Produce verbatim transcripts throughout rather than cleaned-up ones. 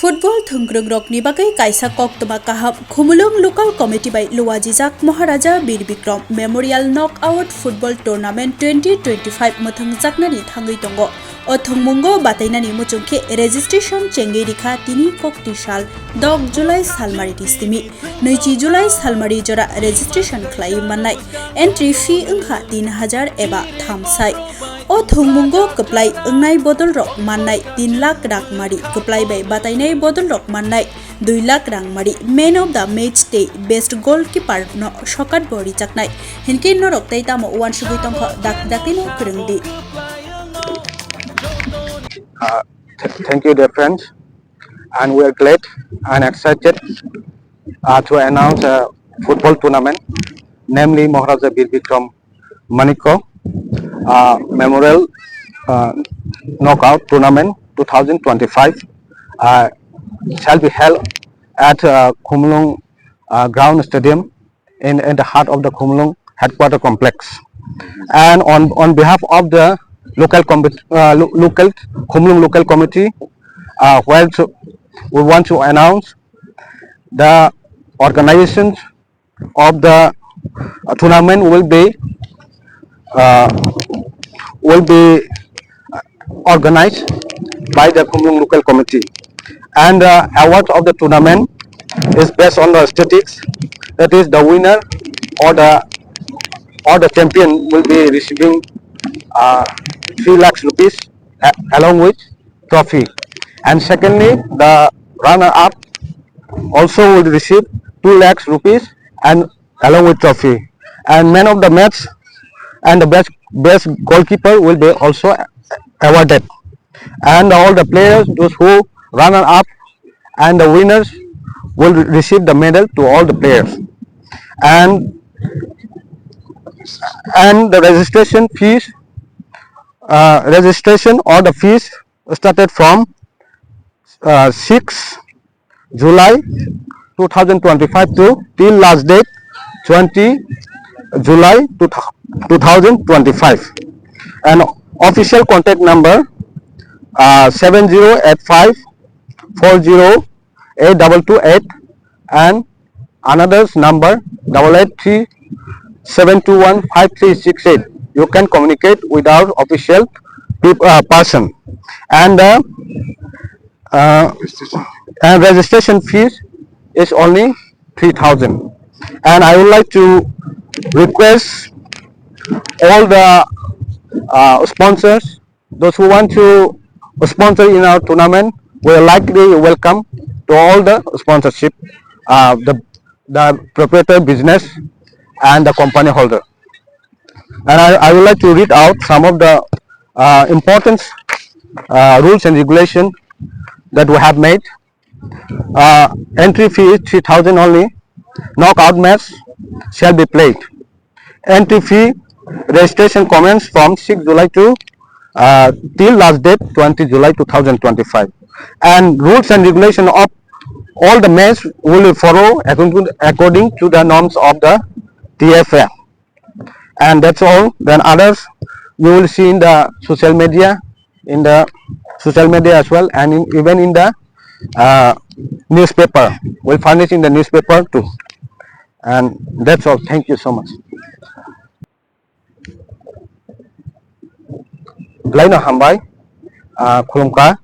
Football thwngkwrwngrokni bagwi kaisa koktwma kaham. Khumulwng Local Committee bai luajijak Maharaja Bir Bikram Memorial Knockout Football Tournament twenty twenty-five mwthangjaknani thangwi tongo. O thwngmungo batainani muchung khe registration chengwi rikha tini kokti sal dok July salmarini simi. Nwichi July salmari jora registration khlaiwi mannai. Entry fee wngkha tin hajar eba thamsai. O thwngmungo kwplai wngnai bodolrok mannai tin lakh rangmari, kwplai bai batainai bodolrok mannai dui lakh rangmari. Man of the match tei best goalkeeper no sokat bo rijaknai. Hinkhe norok tei tamo uansugwi tongkha, dak dakti no kwrwng di. Uh, th- thank you, dear friends, and we are glad and excited uh, to announce a football tournament, namely Maharaja Bir Bikram Manikya uh, Memorial uh, Knockout Tournament two thousand twenty-five uh, shall be held at uh, Khumulwng uh, Ground Stadium in, in the heart of the Khumulwng headquarter complex. And on, on behalf of the local, com- uh, lo- local Khumulwng local committee, uh, where to, we want to announce the organizations of the tournament will be uh, will be organized by the Khumulwng local committee, and the award of the tournament is based on the statistics. That is, the winner or the or the champion will be receiving uh, three lakhs rupees a- along with trophy. And secondly, the runner-up also will receive two lakhs rupees and along with trophy. And man of the match and the best best goalkeeper will be also awarded. And all the players, those who runner up and the winners, will receive the medal to all the players. And and the registration fees, uh, registration or the fees started from uh, six July two thousand twenty-five to till last date twenty July two thousand twenty-five. And official contact number uh, seven zero eight five four zero eight double two eight and another's number double eight three seven two one five three six eight. You can communicate with our official peop- uh, person. And the uh, and registration fees is only three thousand. And I would like to request all the uh, sponsors, those who want to sponsor in our tournament, we are likely welcome to all the sponsorship, uh, the, the proprietor business and the company holder. And I, I would like to read out some of the uh, important uh, rules and regulation that we have made. Uh, entry fee is three thousand only. Knockout match shall be played. Entry fee registration commence from six July to uh, till last date twenty July two thousand twenty-five. And rules and regulation of all the match will follow according to, according to the norms of the T F A. And that's all. Then others you will see in the social media, in the social media as well, and in, even in the uh, newspaper. We'll furnish in the newspaper too. And that's all. Thank you so much. Blaino hambai, uh, khulumkha.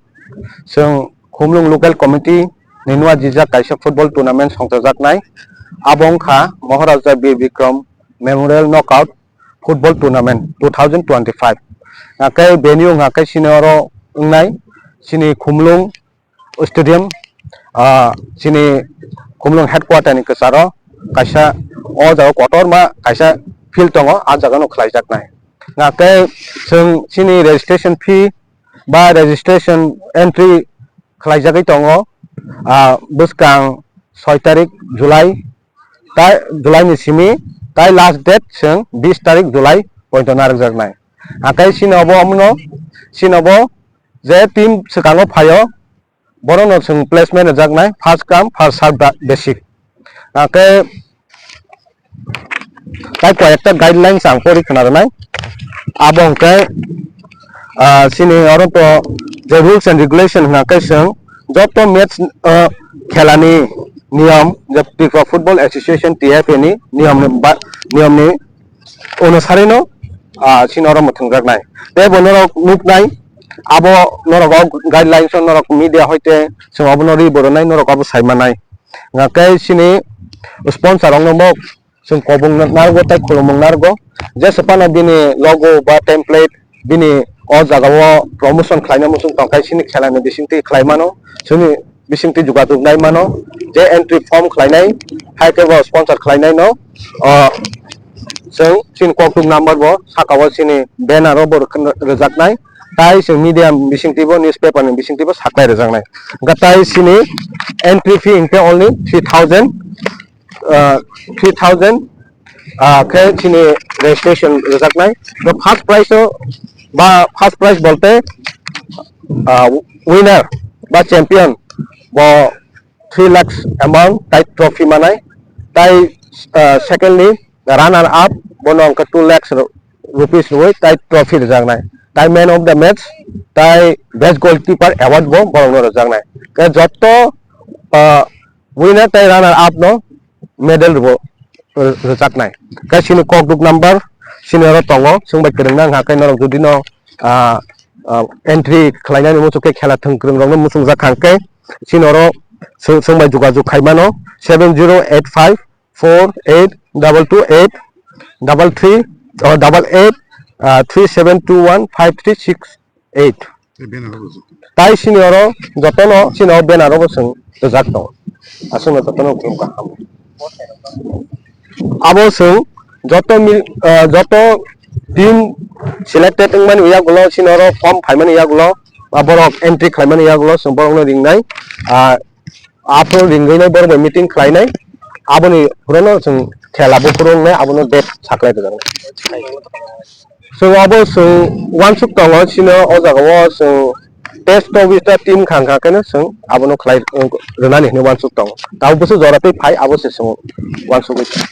Chwng Khumlung Local Committee ni nua jijak kaisa football tournament songchajaknai. Abo wngkha Maharaja Bir Bikram Memorial Knockout Football Tournament two thousand twenty-five. Hwnkhe venue hwnkhe chini oro wngnai, chini Khumlung Stadium, ah, chini Khumlung headquarter ni kwcharo kaisa o jaga kotorma kaisa field tongo, ah jagano khlaijaknai. Hwnkhe chwng chini registration fee ba registration entry khlaijagwi tongo, ah, bwskang soi tarik July, tai July ni simi, tai last date chwng bis tarik July poito narwkjaknai. Hwnkhe chini obo omono, chini obo je team swkango phaio, borokno chwng placement rwjaknai, first come first serve ba-, basic. Hwnkhe tai koi ekta guidelines ang pori khna rwnai. Abo hwnkhe, ah, chini oro to je rules and regulation hwnkhe chwng joto match, ah, khelani niyom, je Tripura Football Association, T F A ni niyomni ba-, niyomni onusarino, ah, chini oro mwthangjaknai. Tei bo norok nuknai, abo norok o guidelines o norok media hoite chwng abono ri bo rwnai, norok abo sai manai. Hwnkhe chini sponsor rokno bo chwng kobong narwgo tei khulumung narwgo. Jesa phano bini logo ba template, bini o jagao promotion khlaina muchung tongkha, chini khelani bisingtwi khlai mano, chini bisingtwi jogajog nai mano, je entry form khlainai, hai khe bo sponsor khlainai no, o, chwng chini kokduk number bo saka o chini banner o bo rwkhe rwjaknai, tai chwng media bisingtwi bo, newspaper ni bisingtwi bo saklai rwjaknai. Hwnkhe tai chini entry fee hwnkhe only three thousand, ah, three thousand, ah, khe chini registration rwjaknai. To first prize o ba first prize bolte, ah, winner ba champion bo three lakhs amount tai trophy manai. Tai, ah, secondly runner up bono hwnkhe two lakhs ru-, rupees rwui tai trophy rwjaknai. Tai man of the match tai best goalkeeper award bo borokno rwjaknai. Khe joto, ah, winner tei runner up no medal rwbo rw-, rwjaknai. Khe chini kokduk number chini oro tongo, chwng bai kwrwngna wngkha khe norok jodi no, ah, ah, entry khlainani muchung khe khela thwng kwrwng rokno muchungjak kha hwnkhe chini oro chwng, chwng bai jogajog khai mano seven zero eight five four eight double two eight double three, oh, double eight, ah, three seven two one five three six eight. Tei banner o rwjak. Tai sini oro jotono sini o banner o bo chwng rwjak tongo. Aswkno jotono khulum kaham. Abo chwng joto mil-, ah, joto team selected wngmani yagulo sini oro form phaimani yagulo, ah, borok entry khlaimani yagulo chwng borokno ringnai, ah, aphuru ringwi nai borok bai meeting khlainai, aboni phuru no chwng khela buphuru wngnai, abono date saklai rwjaknai. Chwng abo chwng uansuk tongo, chini o jaga o chwng test office ta team khang kha khe no chwng abono khlai rwnani hinwi uansuk tongo. Tabuk bwswk jora twi phai abo se chwng uansugwi tongo.